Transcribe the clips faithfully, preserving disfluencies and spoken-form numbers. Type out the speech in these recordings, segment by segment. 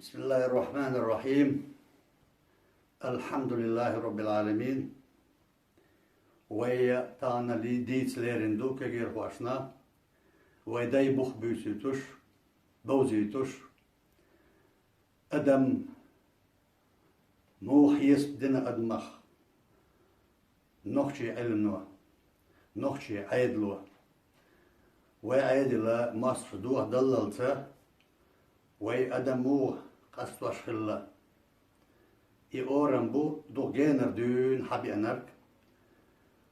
بسم الله الرحمن الرحيم. الحمد لله رب العالمين. Вай тахана ли дийца лерина ду кегийрхошна, вай дай бух буьйсуьйтуш, бовзуьйтуш, адам муха хьесап дина адамах, нохчий Ӏилмано, нохчий Ӏедало. Вай Ӏедала мостагӀчо дохадаллалца, вай адам муха къастош хилла. И орам бу дукха генара дуьйна хьабеанарг.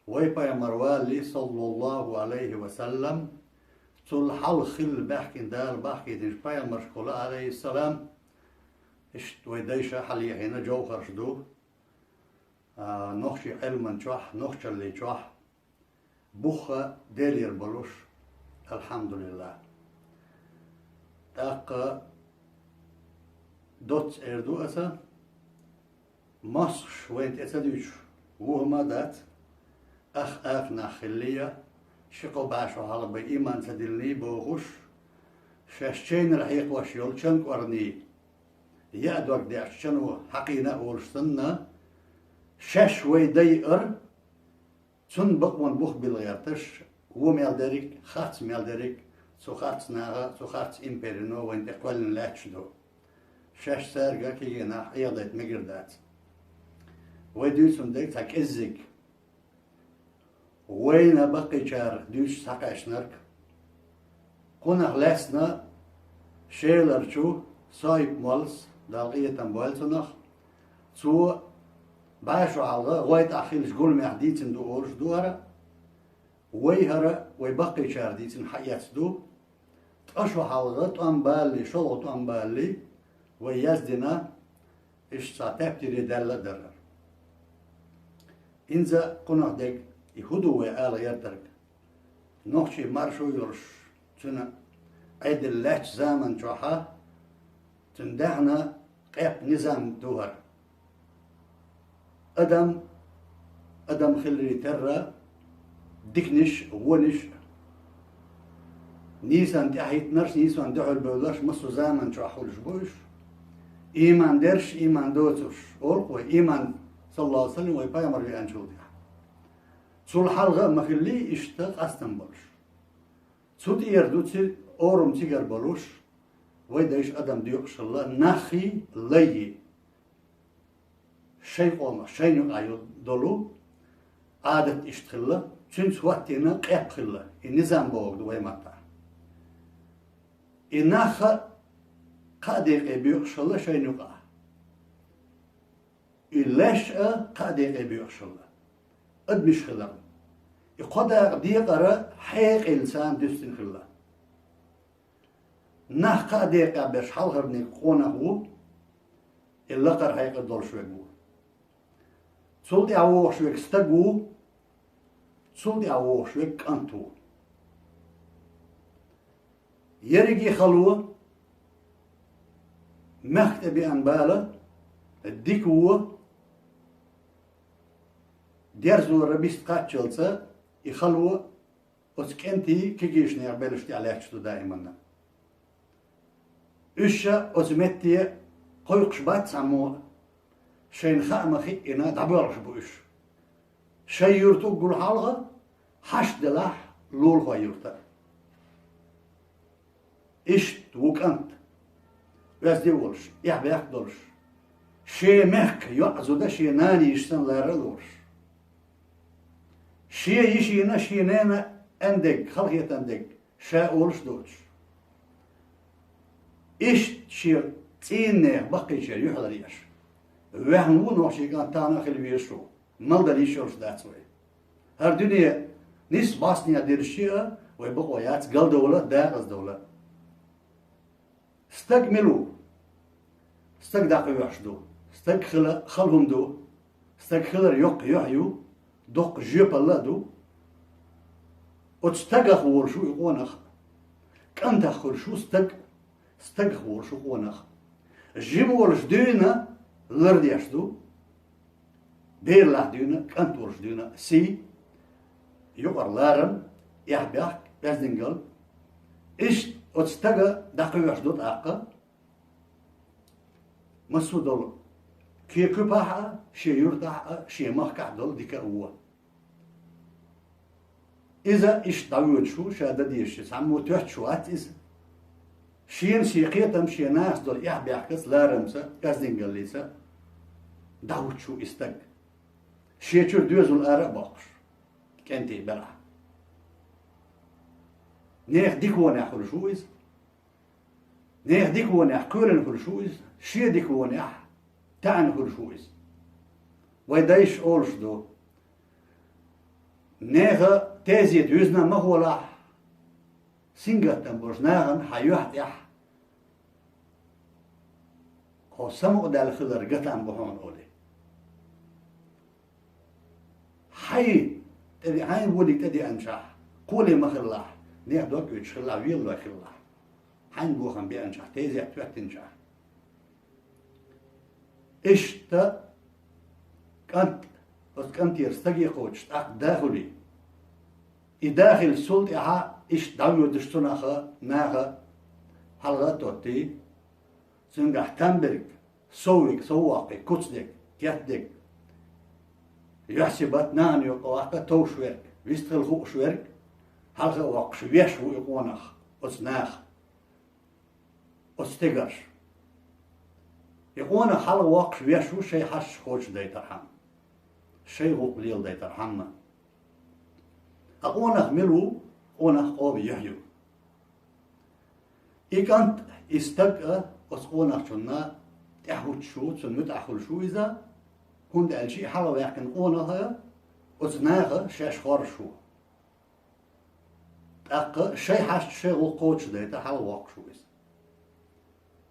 Вай пайхамар валале, саллаллаху Ӏалайхи ва саллам, цул хьалха хилла баьхкина Дала бахкийтинчу пайхамаршкахула, Ӏалайхиссалам, иштта вай дайша хьалъяхьийна жовхӀарш ду, а, нохчий Ӏилман чохь, нохчаллин чохь, бух а Делера болуш, алхьамдулиллахӀ. ТӀаккха доцца эр ду аса, мостагӀаш вайна тӀе ца дуьйцуш ву хӀума а дац, ах-, ах нах хиллий а, ши-кхо бӀе шо хьалха бен ийман ца диллиний бохуш, шаьш чайнара хьекхош йолу чан кӀорний, яа дог деш чано хьакхийна а волуш санна, шаьш вай дайар, цунна бакъонан бух билла гӀерташ, вон мел дерриг, харц мел дерриг, цу харц наха, цу харц империно вайна тӀе кхоьллина лаьтташ ду. Шаьш цаьрга кегий нах Ӏехадайта мегар дац. Вай дуьйцун дерг цхьа кӀеззиг. Вайна баккхийчара дуьйцуш схьакхаьчнарг. Кхунах лаьцна Шеларчу Соип-моллас, Дала къинхетам бойла цунах, цо бӀе шо хьалха гӀой тӀехь хиллачу гуламехь дийцина ду олуш ду хӀара. Вай хӀара вай баккхийчара дийцина хьаэцна ду. Ткъа шо хьалха тӀом балале, шолгӀа тӀом балале, вай яздина, иштта цхьа тептаре даьлла а дара. ХӀинца кхунах дерг, и хӀун ду вай ала гӀертарг? Нохчий маршо йолуш, цуьнан Ӏедал лаьттачу заман чохьа, цуьнан даьхна къепе низам ду хӀара. Адам, адам хиларе терра, диканаш а, вонаш а, нийсонна тӀаьхьахӀиттинарш, нийсонна дуьхьал бевлларш массо а заман чохь хуьлуш бу уьш. Ийман дерш, ийман доцурш, олу-кх вай, ийман, саллаллаху Ӏалайхи ва саллам, вай пайхамар веанчул тӀаьхьа. Цул хьалха а ма хиллий иштта къастам болуш. Цу тӀера ду ци-, орам цигара болуш, вай дайша адам доькъуш хилла, наххий, лайий. Шайн къомах, шайна юкъахь йо-, долу Ӏадат иштта хилла, цуьнца хӀоттийна къепе хилла, и низам бохург ду вай маттахь. И нах а кхаа декъе боькъуш хилла шайна юкъахь. И лайш а кхаа декъе боькъуш хилла. Адамаш хиларна. И кхо дакъа декъара хьекъал царна дуьстина хилла. Нах кхаа декъехь берш хьалхарниг къонах ву, и лакхара хьекъал долуш верг ву. Цул тӀаьхьа вогӀуш верг стаг ву, цул тӀаьхьа вогӀуш верг кӀант ву. Ерриге хало, мехка тӀе беана бала, дика вон, дерзоран бист кхаччалца, и хало оцу кӀентий кегийчу нехан белшаш тӀехь лаьтташ ду даиманна. Уьш ша оцу метте кхойкхуш бац цхьаммо а, шайна хаамах хиъна дӀабоьлхуш бу уьш. Шайн юрта уггар хьалха, хьашт делахь, лулахойн юрта. Иштта ву кӀант, оьзда а волуш, эхь-бехк а долуш, шен мехкан йоӀ-зуда шен нана йиш санна лара а лоруш. Шен йишина, шен ненан аьндерг, халахетан дерг ша олуш а доцуш. Иштта шен цӀийнан нехан баккхийчеран юьхь ларъеш. Ваьхна ву нохчийн кӀант, тахана а хила везаш ву. Малдала йиш йолуш дац вай. ХӀара дуьне нисса бӀостанехьа дерриш а вай бакъо яц галдовла а, декъаздовла а. Стаг мила ву? Стаг дӀакхоьхьуш ду. Стаг хила хала хӀума ду. Стаг хилар йоккха юьхь ю, доккха жоьпалла а ду. Оцу стагах волуш ву и къонах. КӀантах хуьлуш ву стаг, стагах волуш ву къонах. Жима волуш дуьйна лардеш ду. Бер лахь дуьйна, кӀант волуш дуьйна сий, юкъара ларам, эхь-бехк, оьздангалла. Иштта оцу стага дӀакхоьхьуш ду тӀаккха. Массо а долу, шен куьпахь а, шен юьртахь а, шен махкахь а долу дика а вон. Иза иштта дӀавоьдуш ву, ша дан дезаш цхьаммо тоьттуш вац иза. Шена шен кхетам, шен нахаца долу эхь-бехкаца, ларамца, оьздангаллица дӀахӀуттуш ву и стаг. Шен чуьра доьзал ара а боккхуш, кӀентий белахь. Нехан дика вонехь хуьлуш ву иза. Нехан дика вонехь кхоьлина хуьлуш ву иза. Шен дика вонехь таьӀна хуьлуш ву иза. Вай дайша олуш ду: нехан тезета юьзна ма хьолахь, сингаттам болчу нахана хьан юьхь тӀехь хьо самукъадаьлла хилар гатам бу хьуна олий. Хьайн тӀе, хьайн волиг тӀедеанчохь, кхоле ма хилалахь, нехан дог оьцуш хилалахь, велалой хилалахь. Хьайн бохам беанчохь, тезет хӀоьттинчохь. Иштта кӀант, оцу кӀантера стаге кхочуш, тӀаккха да хуьлий. И да хилча, цул тӀаьхьа иштта дӀавоьдуш цунах наха хьалха а тоттий, цуьнгахь там берг, сов верг, сов воккхий, куц дерг, кет дерг, юьхь-сибат, нахана юкъа ваккха товш верг, вистхила хууш верг, хьалха а воккхуш веш ву и къонах оцу наха, оцу стегарш. И къонах хьалха воккхуш веш ву шайн хьашташ кхочушдайтархьама, шайн гӀуллакх леладайтархьама. Ткъа къонах мила ву? Къонах къоба юьхь ю. И кӀант, и стаг а оцу къонахчунна тӀаьхьахӀуттуш ву, цунна муьтӀахь хуьлуш ву иза, хӀунда аьлча и хьалха ваьккхина къонах а оцу наха шаьш хоржуш ву. ТӀаккха шайн хьашташ, шайн гӀуллакх кхочушдайта хьалха воккхуш ву иза.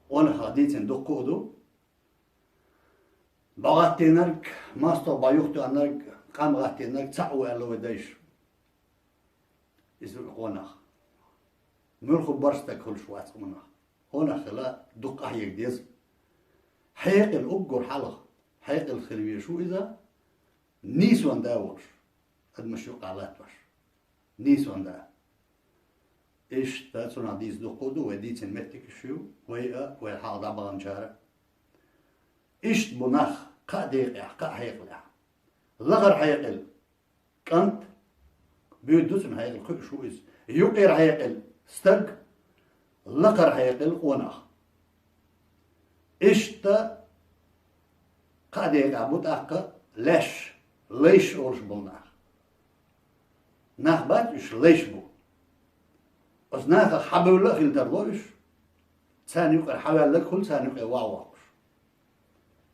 Къонахах дийцина дуккха а ду. БӀогӀаттийнарг, мостагӀа бӀо юхатоьхнарг, къам гӀаттийнарг цхьаъ ву аьлла вай дайша. Иза ву и къонах. Муьлхха бархӀ стаг хуьлуш вац къонах. Къонах хила дукха къахьега деза. Хьекъал уггар хьалха, хьекъал хила везаш ву иза, нийсонан да волуш, адамаш юкъахь латтош. Нийсонан да. Иштта цунах дийца дуккха а ду, вай дийцина меттигаш ю, вай а, вай хьалха дӀабаханчара а. Иштта бу нах кхаа декъехь, кхаа хьекъалехь. Лахара хьекъал кӀант, буьйр ду цуьнан хьекъал, кхуьуш ву иза. Юккъера хьекъал стаг, лакхара хьекъал къонах. Иштта кхаа декъехь бу тӀаккха леш, лайш олуш болу нах. Нах бац уьш, лайш бу. Оцу нахах хьабевлла а хила тарло уьш. Царна юкъара хьаваьлларг хуьлу царна юкъе ваха воккхуш.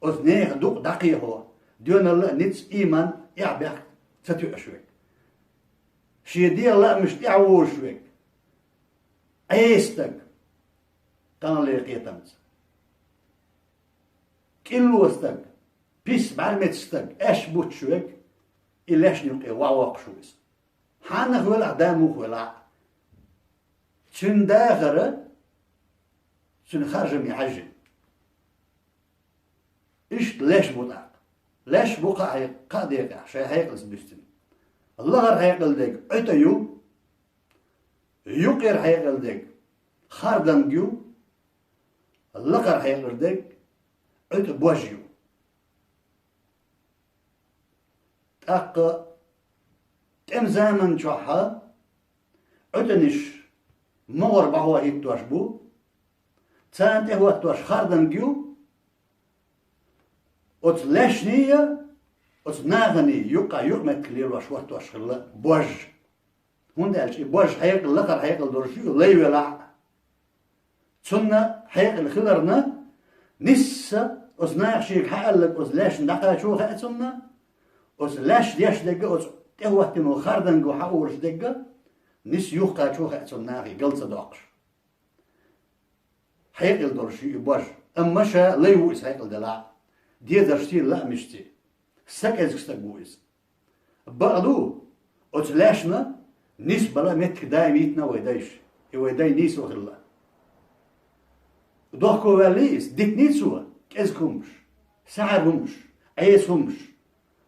Оцу нехан дукъ дӀакхехьо, доьналла а, ницкъ, ийман, эхь-бехк ца тоьуш верг. Шен дегӀан лаамашна тӀаьхьавозуш верг. Ӏеса стаг, таханлерчу кхетамца. КӀилло стаг, пис бӀаьрмециг стаг, аьшпаш буттуш верг, и лешна юкъе ваха воккхуш ву иза. Хьанах велахь, да муха велахь а, цуьнан дахар цуьнан харжаме хьаьжжина. Иштта леш бу тӀаккха. Леш бу кхаа хье-, кхаа декъехь, шайн хьекъалца буьстина. Лахара хьекъал дерг Ӏуьта ю, юккъера хьекъал дерг Харданг ю, лакхара хьекъал дерг Ӏуьта бож ю. ТӀаккха тӀеман заман чохь Ӏуьтанаш могӀара бӀахӀо хӀиттош бу, царна тӀехӀоттош Харданг ю, оцу лешний а, оцу наханий юккъе юкъаметтиг лелош хӀоттош хилла бож. ХӀунда аьлча и бож хьекъал, лакхара хьекъал долуш ю, лай велахь а. Цунна хьекъал хиларна, нисса оцу наха шега хьааьлларг оцу лешна дӀакхачо хаьа цунна, оцу леш деш дерг а, оцу тӀехӀоттийна Харданго хьаолуш дерг а нисса юхакхачо хаьа цунна нахе, гал ца доккхуш. Хьекъал долуш ю и бож, амма ша лай ву иза хьекъал делахь а, дезаршций, лаамашций. Са кӀезиг стаг ву иза. Бакъ ду, оцу лешна нисбала меттиг даим йитина вай дайша, и вай дай нийсо хилла. Дохко ваьллий иза, дитиний цо кӀезиг хӀумаш, сахьар хӀумаш, Ӏеса хӀумаш,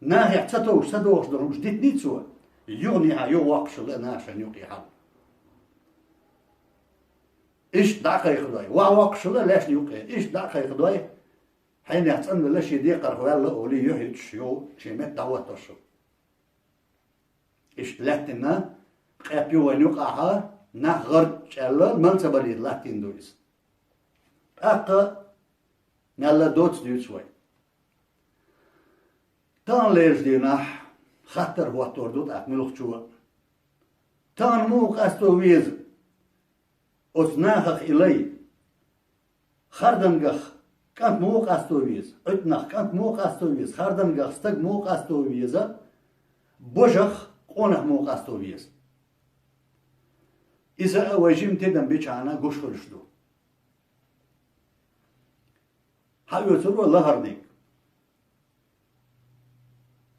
нахехь ца товш, ца догӀуш долу хӀумаш дитиний цо, юханехьа юха воккхуш хилла наха шайна юкъе хьал. Иштта дӀа а кхайкхадой, ваха воккхуш хилла лешна юкъе, иштта дӀа а кхайкхадой, Хьенех цӀанвелла шен декхарх ваьлла олий юхь йиташ ю, шен метта дӀахӀотташ ю. Иштта лаьттина къепе вайна юкъахьа, нах гӀарчӀаьлла, мала ца балийта латтийна ду иза. ТӀаккха мелла доцца дуьйцу вай. Таханлерчу дийнахь хаттар хӀоттор ду тӀаккха муьлххачо а. Тахана муха къасто веза оцу нахах и лай? Хардангах кӀант муха къасто веза? Ӏуьтанах кӀант муха къасто веза? Хардангах стаг муха къасто веза? Божах къонах муха къасто веза? Иза а вай жима тидам бичахьана гуш хуьлуш ду. Хьаоьцур ву лахарниг.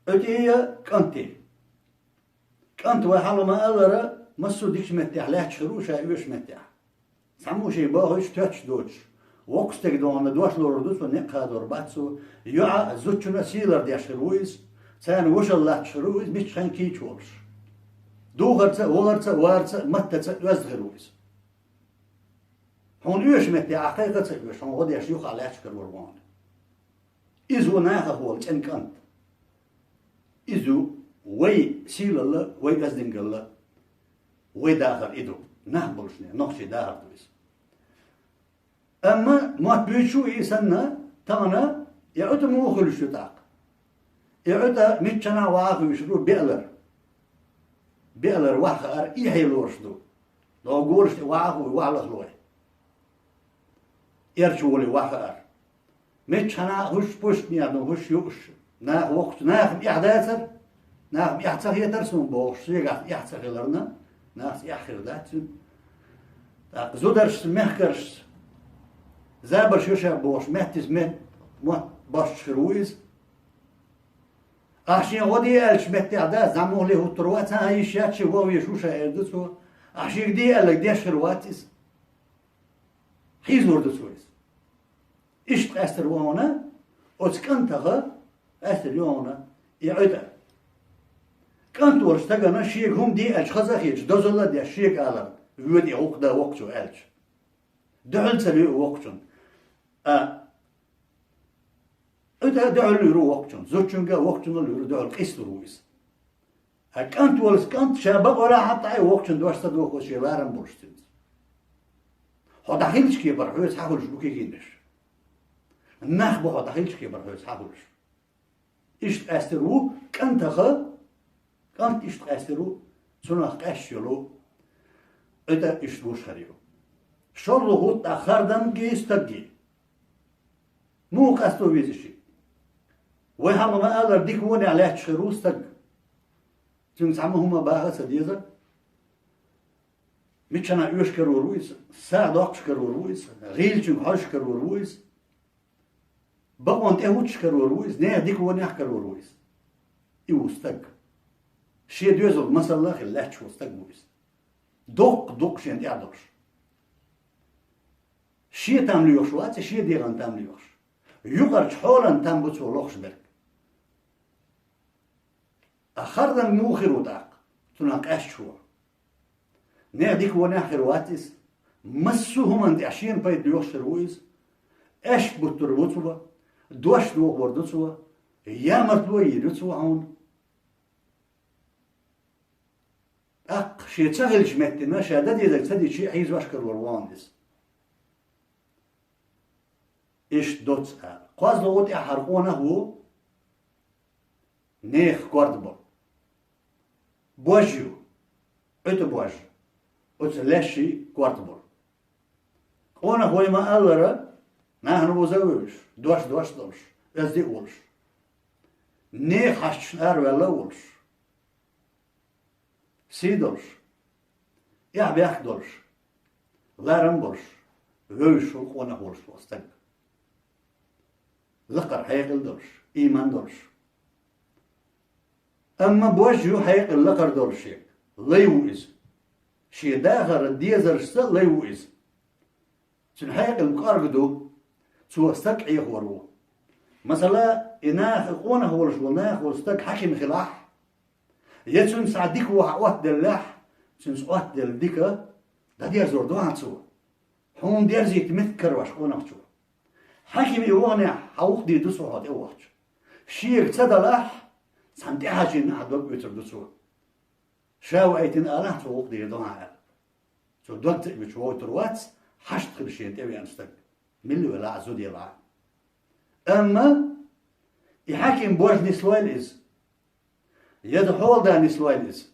Ӏуьтий я кӀантий? КӀант вай хьалха ма-аллара, массо а дикачу меттехь лаьтташ хир ву ша оьшучу меттехь. Цхьаммо шен бохуьйтуш тоьттуш доцуш, воккхачу стеган догӀана дош лорур ду цо, некъ хадор бац цо, йоӀа а, зудчунна а сий лардеш хир ву иза, царна вошалла латташ хир ву иза, миччахьа кийча волуш. Духарца а, вахарца а, варца а, маттаца а оьзда хир ву иза. Хьуна оьшучу метте ахь кхайкха а ца оьшу, хьуна гӀо деш юха лаьтташ хир вара вахана. Иза ву нахах волу цӀена кӀант. Иза ву вай сийлалла, вай оьздангалла, вай дахар и ду. Нах болушне, нохчий дахар ду иза. Амма мотт буьйцуш ву и санна, тахана и Ӏуьта муха хуьлуш ю тӀаккха? И Ӏуьта миччанхьа ваха а хуьйшур ву беалар. Беалар ваха хаар и хьелош ду. Догу гурашна тӀе ваха а хуьй, ваха лахлой. Эрчу волий ваха хаар. Миччанхьа а хӀуш пуштнех ду, хӀуш юуш. Нах воккхачу, нахам эхь дацара, нахам эхь ца хетара суна бохуш, шегахь эхь ца хиларна, нахаца эхь хир дац цуьнан. ТӀаккха зударшца, мехкаршца, забарш ю ша бохуш, меттица мет-, мотт бостуш хир ву иза. Ахь шен гӀо де аьллачу меттехь дац, зӀамогӀале хӀуттур вац, цхьа а йиш яц шен, вон веш ву ша, эр ду цо. Ахь шега де аьлларг деш хир вац иза. Хьийзор ду цо иза. Иштта къаьстар ву хьуна оцу кӀантаха, къаьстар ю хьуна и Ӏуьта. КӀант волчу стагана шега хӀума де аьлча хаза а хеташ, дозалла а деш, шега алар воьду и гӀуллакх дан воккхачо аьлча. Дуьхьал ца луьйу воккхачунна. А Ӏуьта дуьхьал луьйр ву воккхачунна, зудчуьнга а, воккхачунна а луьйр ву дуьхьал, къийсалур ву иза. Ткъа кӀант волуш, кӀант ша бакъволахь а, тӀаьхьа воккхачун дош ца дохуш, шен ларам болуш цуьнца. Хьо дӀахилча кепара хьоьца хьан хуьлуш бу кегийнаш? Нах бу хьо дӀахилча кепара хьоьца хьан хуьлуш? Иштта къаьстар ву кӀантаха, кӀант иштта къаьстар ву, цунах къаьсташ йолу Ӏуьта иштта гуш хир ю. ШолгӀа хӀутту тӀаккха хардангий, стаггий. Муха къасто веза шиъ? Вай хьалха ма-аллара, дика вонехь лаьтташ хир ву стаг. Цуьнга цхьамма хӀума баха а ца деза. Миччанхьа оьшуш карор ву иза, сагӀа доккхуш карор ву иза, гӀийлачуьнга хьожуш карор ву иза, бакъонан тӀе хӀуттуш карор ву иза, нехан дика вонехь карор ву иза. И ву стаг. Шен доьзалгӀа масалла а хилла лаьтташ волу стаг ву иза. Доккха дукъ шена тӀехь долуш. Шен там лоьхуш вац и, шен дегӀан там лоьхуш. Юкъарчу хьолан там бу цо лохуш берг. Ткъа харданг муха хир ву тӀаккха? Цунах къаьсташ ву. Нехан дика вонехь хир вац иза. Массо а хӀуманна тӀехь шена пайда лоьхуш хир ву иза. Аьшпа буттур ву цо, дош дохор ду цо, ямартло йийр ю цо хьуна. ТӀаккха шен ца хилча меттина, ша дан дезарг ца дича а хьийзош карор ву хьуна иза. Иштта доцца ала. КхозлагӀа тӀаьххьара къонах ву, нехан корта болу. Бож ю, Ӏуьта бож, оцу лаьшший корта болу. Къонах вай ма-аллара, нахана вуза а вевзаш, дош дош а долуш, оьзда а волуш. Нехан хьашташна араваьлла а волуш. Сий долуш, эхь-бехк долуш, ларам болуш, вевзаш волу къонах волуш волу стаг. Лакхара хьекъал долуш, ийман долуш. Амма бож ю хьекъал лакхара долуш ерг. Лай ву иза. Шен дахаран дезаршца лай ву иза. Цуьнан хьекъал кӀорга ду, цо стаг Ӏехор ву. Масала, и наха, къонах волуш волу нах волу стаг хьаким хилахь, я цуьнца схьа дика вон хьан Ӏоттаделлехь, цуьнца Ӏоттаделла дика дӀадерзор ду хьан цо. Хьуна дерзийта меттиг карош къонахчо. Хьаким и ваханехь, хьан гӀуллакх дийр ду со хьо тӀе вахча. Шега ца далахь, цхьана тӀехьажийна хьан дог оьцур ду цо. Ша ваийтина алахь, цо гӀуллакх дийр ду хьан аьлла. Цо дог ца оьцуш войтур вац, хьашт хила шена тӀевеана стаг. Милла велахь а, зуда елахь а. Амма и хьаким бож нислойла иза. Я да хьола да нислойла иза.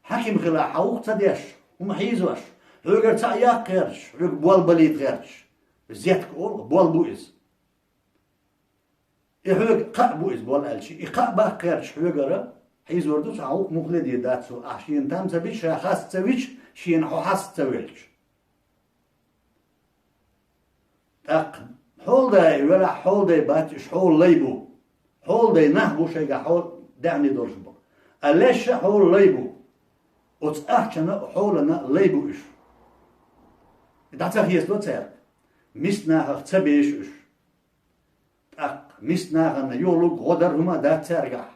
Хьаким хилахь, хьан гӀуллакх ца деш, хӀума хьийзош, хьоьгара цхьаъ яккха гӀерташ, хьоьга болх балийта гӀерташ. Зетка олу, болх бу иза. И хьоьга кхаъ бу иза болх аьлча, и кхаъ баккха гӀерташ хьоьгара, хьийзор ду цо, хьан гӀуллакх муххале дийр дац цо. Ахь шена там ца бича, ша хас ца вича, шена хьо хьаста ца велча. ТӀаккха хьола дай велахь, хьола дай бац, уьш хьола лай бу. Хьола дай нах бу, шайгахь хьола даьхни долуш бу. Ткъа лайш а хьола лай бу. Оцу ахчана а, хьолана а лай бу уьш. ДӀа ца хецало цаьрга. Миска нахах ца безаш уьш. ТӀаккха миска нахана юхалург гӀо дар хӀума а дац цаьргахь.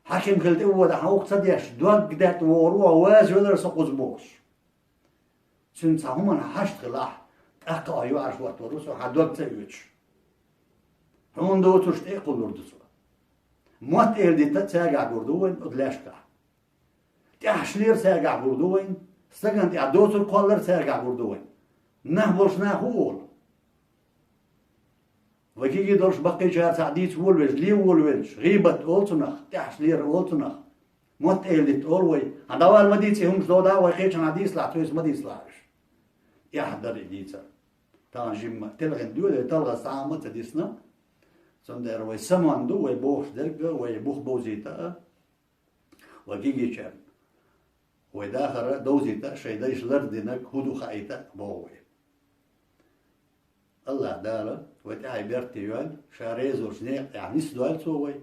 Хьаким хила тӀе вода, хьан гӀуллакх ца деш, дог дерг вогӀур ву, ваза велара со кхуза бохуш. Цуьнан цхьа хӀуманна хьашт хилахь, тӀаккха а юьхьӀаьржа хӀоттор ву со, хьан дог ца оьцуш. Хьуна доцурш тӀе а кхуллур ду со. Мотт-эладита а цаьргахь гур ду вайн оцу лаьшкахь. ТӀехьашлера цаьргахь гур ду вайн, стагана тӀехь доцург кхоллар цаьргахь гур ду вайн. Нах болуш нах хӀун олу? Вай кегий долуш баккхийчара цхьаъ дийца волавелча, ле волавелча, гӀийбат олу цунах, тӀехьашлера олу цунах. Мотт-эладитта олу вай. Хьан дӀавала ма дийца и хӀумаш, дода а вай кхечанхьа дийцалахь, тхоьца ма дийцалахь уьш. Эхь дара и дийцар. Тахана жимма телхина доьле, талхаза цхьа а хӀума ца дисна. Цундела вай самонна ду, вай бохуш дерг а, вай бух бовзийта а. Вай кегийчарна вай дахар довзийта а, шайн дайша лардинарг хӀун ду хаийта а боху вай. АллахӀ Дала вай тӀаьхье беркате йойла, Ша реза волчу некъа тӀехь нисдойла Цо вай,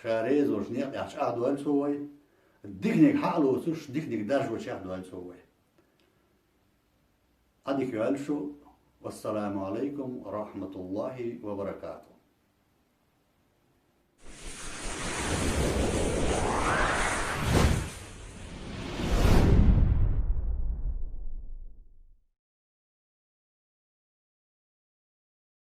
Ша реза волчу некъа тӀехь чӀагӀдойла Цо вай, диканиг хьалоцуш, диканиг даржочех а дойла Цо вай. Ӏадика йойла шу. Вассаламу Ӏалайкум ва рахьматуллахӀи ва баракатухӀ.